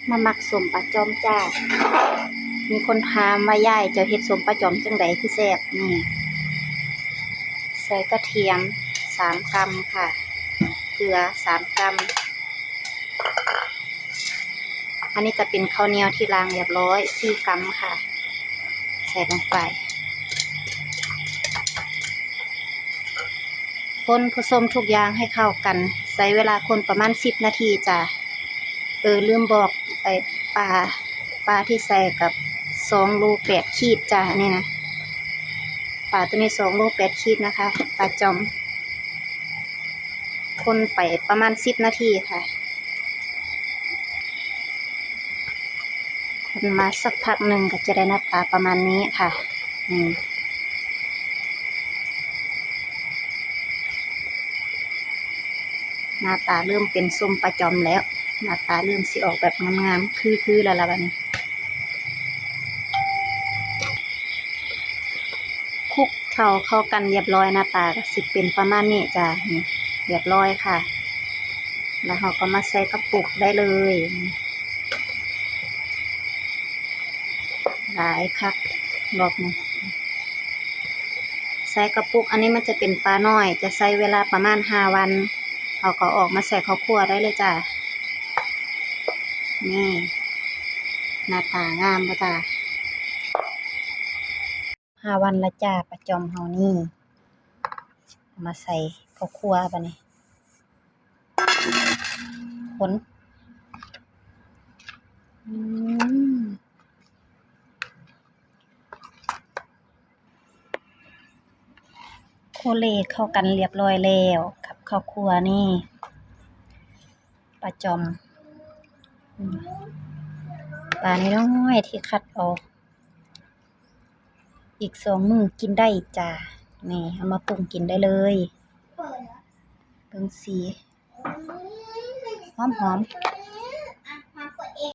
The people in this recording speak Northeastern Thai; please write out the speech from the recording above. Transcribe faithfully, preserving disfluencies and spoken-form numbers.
มามักส้มปลาจ่อมจ้า มีคนถามว่ายายเจ้าเฮ็ดส้มปลาจ่อมจั่งใดคือแซ่บ นี่ ใส่กระเทียมสามกำค่ะ เกลือสามกำ อันนี้จะเป็นข้าวเหนียวที่ล้างเรียบร้อยสี่กำค่ะ ใส่ลงไป คนผสมทุกอย่างให้เข้ากัน ใช้เวลาคนประมาณสิบนาทีจ้ะ เออ ลืมบอก ไอ้ปลา ปลาที่ใส่กับสองโลแปดขีดจ้ะ อันนี้นะ ปลาตัวนี้สองโลแปดขีดนะคะ ปลาจ่อม คนไปประมาณสิบนาทีค่ะ คนมาสักพักหนึ่งก็จะได้หน้าตาประมาณนี้ค่ะ นี่ หน้าตาเริ่มเป็นส้มปลาจ่อมแล้ว หน้าตาเริ่มสิออกแบบงามๆ คือๆ แล้วล่ะบัดนี้ คลุกเคล้าเข้ากันเรียบร้อย หน้าตาก็สิเป็นประมาณนี้จ้ะ นี่เรียบร้อยค่ะ แล้วเราก็มาใส่กระปุกได้เลย หลายคักรอบนี้ ใส่กระปุก อันนี้มันจะเป็นปลาน้อย จะใช้เวลาประมาณห้าวัน เราก็ออกมาใส่ข้าวคั่วได้เลยจ้ะ นี่ หน้าตางามบ่จ้ะ ห้าวันละจ้า ปลาจ่อมเฮานี่ เอามาใส่ข้าวคั่วบัดนี้ คน อืม โคเลเข้ากันเรียบร้อยแล้วกับข้าวคั่วนี่ ปลาจ่อม อืม ปลาน้อยๆที่คัดออก อีกสองมื้อกินได้จ้า นี่ เอามาปรุงกินได้เลย เบิ่งสี หอมๆ